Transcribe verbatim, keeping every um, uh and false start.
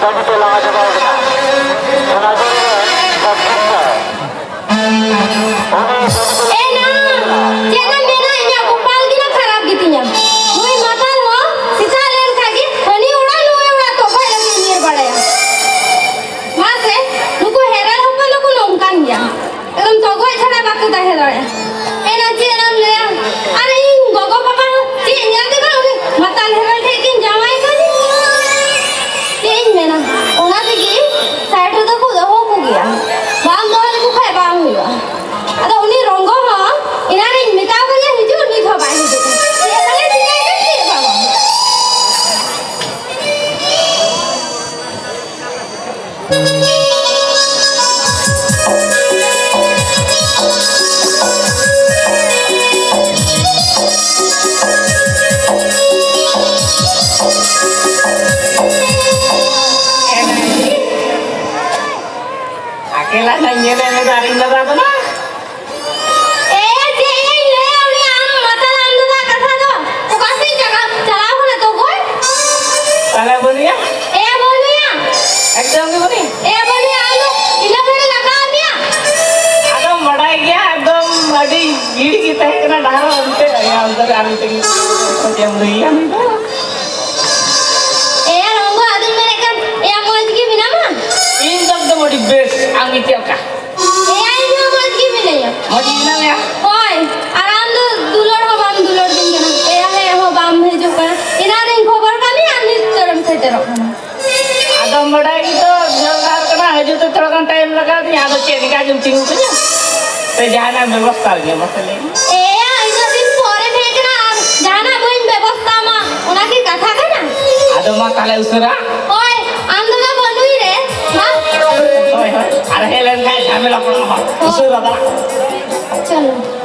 ᱮ ᱱᱟ, ᱪᱮᱫ ᱮᱢ ᱢᱮᱱᱟ, ᱤᱧᱟᱹᱜ ᱠᱚᱯᱟᱞ ᱜᱮ ᱱᱟ ᱠᱷᱟᱨᱟᱯ ᱜᱮᱛᱤᱧᱟ᱾ ᱱᱩᱭ ᱢᱟᱛᱟᱞ ᱦᱚᱸ ᱥᱮᱛᱟᱜ ᱞᱮᱱ ᱠᱷᱟᱡ ᱜᱮ ᱦᱟᱹᱱᱤ ᱚᱲᱟᱜ ᱱᱩᱭ ᱚᱲᱟᱜ ᱛᱚᱜᱚᱡ ᱞᱟᱹᱜᱤᱫ ᱧᱤᱨ ᱵᱟᱲᱟᱭᱟ᱾ ᱢᱟᱥᱮ, ᱱᱩᱠᱩ ᱦᱮᱨᱮᱞ ᱦᱚᱯᱚᱱ ᱫᱚᱠᱚ ᱱᱚᱝᱠᱟᱱ ᱜᱮᱭᱟ᱾ ᱮᱠᱫᱚᱢ ᱛᱚᱜᱚᱡ ᱪᱷᱟᱲᱟ ᱵᱟᱠᱚ ᱛᱟᱦᱮᱸ ᱫᱟᱲᱮᱭᱟᱜᱼᱟ᱾ ᱮᱱᱟ ᱪᱮᱫ ᱮᱢ ᱞᱟᱹᱭᱟ? ᱟᱨ ᱤᱧ ᱜᱚᱜᱚ ᱵᱟᱵᱟ ᱦᱚᱸ ᱪᱮᱫ ᱧᱮᱞ ᱛᱮ ᱵᱟᱝ ᱩᱱᱤ ᱢᱟᱛᱟᱞ ᱦᱮᱨᱮᱞ ᱴᱷᱮᱡ ᱠᱤᱱ ᱡᱟᱶᱟᱭ ᱠᱟᱫᱤᱧ᱾ ᱪᱮᱫ ᱤᱧ ᱢᱮᱱᱟ? ᱚᱱᱟ ᱛᱮᱜᱮ ᱥᱟᱭᱤᱰ ᱨᱮᱫᱚ ᱠᱚ ᱫᱚᱦᱚ ᱠᱚᱜᱮᱭᱟ᱾ ᱵᱟᱢ ᱫᱚᱦᱚ ᱞᱮᱠᱚ ᱠᱷᱟᱡ ᱵᱟᱝ ᱦᱩᱭᱩᱜᱼᱟ᱾ ᱟᱫᱚ ᱩᱱᱤ ᱨᱚᱝᱜᱚ ᱦᱚᱸ ᱮᱱᱟᱱ ᱨᱤᱧ ᱢᱮᱛᱟᱣ ᱠᱟᱫᱮᱭᱟ ᱦᱤᱡᱩᱜ, ᱱᱤᱛ ᱦᱚᱸ ᱵᱟᱭ ᱦᱤᱡᱩᱜ ᱠᱟᱱᱟ᱾ ᱪᱮᱫ ᱛᱟᱞᱮ ᱪᱤᱠᱟᱹᱭᱮᱫᱟ ᱪᱮᱫ ᱵᱟᱝ? ᱟᱠᱮᱞᱟ ᱱᱟᱧ ᱧᱮᱞᱮ ᱢᱮ ᱫᱟᱨᱤᱧ ᱫᱟᱫᱟ ᱫᱚ ᱱᱟ᱾ ᱮ, ᱪᱮᱫ ᱤᱧ ᱞᱟᱹᱭᱟ, ᱩᱱᱤ ᱟᱢ ᱢᱟᱛᱟᱞ ᱟᱢ ᱫᱟᱫᱟ ᱠᱟᱛᱷᱟ ᱫᱚ ᱚᱠᱟ ᱥᱮᱫ ᱪᱟᱞᱟᱣ, ᱪᱟᱞᱟᱣ ᱠᱟᱱᱟ ᱛᱚ ᱜᱚᱭ? ᱛᱟᱦᱞᱮ ᱵᱟᱹᱱᱩᱭᱟ? ᱮ, ᱵᱟᱹᱱᱩᱭᱟ᱾ ᱮᱠᱫᱚᱢ ᱜᱮ ᱵᱟᱹᱱᱩᱭᱟ? ᱮ, ᱵᱟᱹᱱᱩᱭᱟ, ᱟᱞᱚ ᱤᱱᱟᱹ ᱜᱷᱟᱹᱲᱤ ᱞᱟᱜᱟᱣ ᱢᱮᱭᱟ᱾ ᱟᱫᱚᱢ ᱵᱟᱰᱟᱭ ᱜᱮᱭᱟ, ᱮᱠᱫᱚᱢ ᱟᱹᱰᱤ ᱵᱷᱤᱲ ᱜᱮ ᱛᱟᱦᱮᱸ ᱠᱟᱱᱟ ᱰᱟᱦᱟᱨ ᱚᱱᱛᱮ, ᱚᱱᱛᱮ ᱨᱮ ᱟᱨ ᱢᱤᱫᱴᱮᱱ ᱪᱮᱫ ᱮᱢ ᱞᱟᱹᱭᱟ ᱩᱱᱤ ᱫᱚ? ᱮᱭᱟ ᱨᱚᱝᱜᱚ, ᱟᱫᱚᱧ ᱢᱮᱱᱮᱫ ᱠᱟᱱ, ᱮᱭᱟ ᱢᱚᱡᱽ ᱜᱮ ᱢᱮᱱᱟᱢᱟ? ᱤᱧ ᱫᱚ ᱮᱠᱫᱚᱢ ᱟᱹᱰᱤ ᱵᱮᱥ, ᱟᱢ ᱜᱮ ᱪᱮᱫ ᱞᱮᱠᱟ? ᱮᱭᱟ ᱤᱧ ᱦᱚᱸ ᱢᱚᱡᱽ ᱜᱮ ᱢᱮᱱᱟᱹᱧᱟ᱾ ᱢᱚᱡᱽ ᱜᱮ ᱢᱮᱱᱟᱜ ᱢᱮᱭᱟ? ᱦᱳᱭ, ᱟᱨ ᱟᱢ ᱫᱚ ᱫᱩᱞᱟᱹᱲ ᱦᱚᱸ ᱵᱟᱢ ᱫᱩᱞᱟᱹᱲ ᱫᱤᱧ ᱠᱟᱱᱟ᱾ ᱮᱭᱟ ᱦᱮᱡ ᱦᱚᱸ ᱵᱟᱢ ᱦᱤᱡᱩᱜ ᱠᱟᱱᱟ᱾ ᱮᱱᱟᱱ ᱨᱤᱧ ᱠᱷᱚᱵᱚᱨ ᱠᱟᱜ ᱢᱮᱭᱟ, ᱟᱨ ᱱᱤᱛ ᱩᱛᱟᱹᱨᱮᱢ ᱥᱮᱴᱮᱨᱚᱜ ᱠᱟᱱᱟ᱾ ᱟᱫᱚᱢ ᱵᱟᱰᱟᱭ ᱜᱮᱛᱚ, ᱡᱷᱟᱹᱞ ᱰᱟᱦᱟᱨ ᱠᱟᱱᱟ, ᱦᱤᱡᱩᱜ ᱛᱮ ᱛᱷᱚᱲᱟ ᱜᱟᱱ ᱴᱟᱭᱤᱢ ᱞᱟᱜᱟᱣ ᱫᱤᱧᱟ, ᱟᱫᱚ ᱪᱮᱫ ᱞᱮᱠᱟ ᱪᱚᱢ ᱛᱤᱸᱜᱩ ᱠᱟᱹᱧᱟ? ᱥᱮ ᱡᱟᱦᱟᱱᱟᱜ ᱵᱮᱵᱚᱥᱛᱷᱟ ᱟᱹᱧᱟ, ᱢᱟᱥᱮ ᱞᱟᱹᱭ ᱢᱮ᱾ ᱮᱭᱟ, ᱤᱱᱟᱹᱜ ᱫᱤᱱ ᱯᱚᱨᱮᱢ ᱦᱮᱡ ᱠᱟᱱᱟ ᱟᱨ ᱡᱟᱦᱟᱱᱟᱜ ᱵᱟᱹᱧ ᱵᱮᱵᱚᱥᱛᱷᱟ ᱟᱢᱟ, ᱚᱱᱟ ᱠᱤ ᱠᱟᱛᱷᱟ ᱠᱟᱱᱟ? ᱟᱫᱚ ᱢᱟ ᱛᱟᱦᱞᱮ ᱩᱥᱟᱹᱨᱟ᱾ ᱦᱳᱭ, ᱟᱢ ᱫᱚ ᱱᱟ ᱵᱟᱹᱱᱩᱭ ᱨᱮ, ᱢᱟ᱾ ᱦᱳᱭ, ᱦᱳᱭ, ᱟᱨ ᱦᱮᱡ ᱞᱮᱱ ᱠᱷᱟᱱ ᱡᱷᱟᱢᱮᱞᱟ ᱯᱟᱲᱟᱜᱼᱟ, ᱩᱥᱟᱹᱨᱟ ᱫᱟᱞᱟ᱾ ᱪᱚᱞᱚ᱾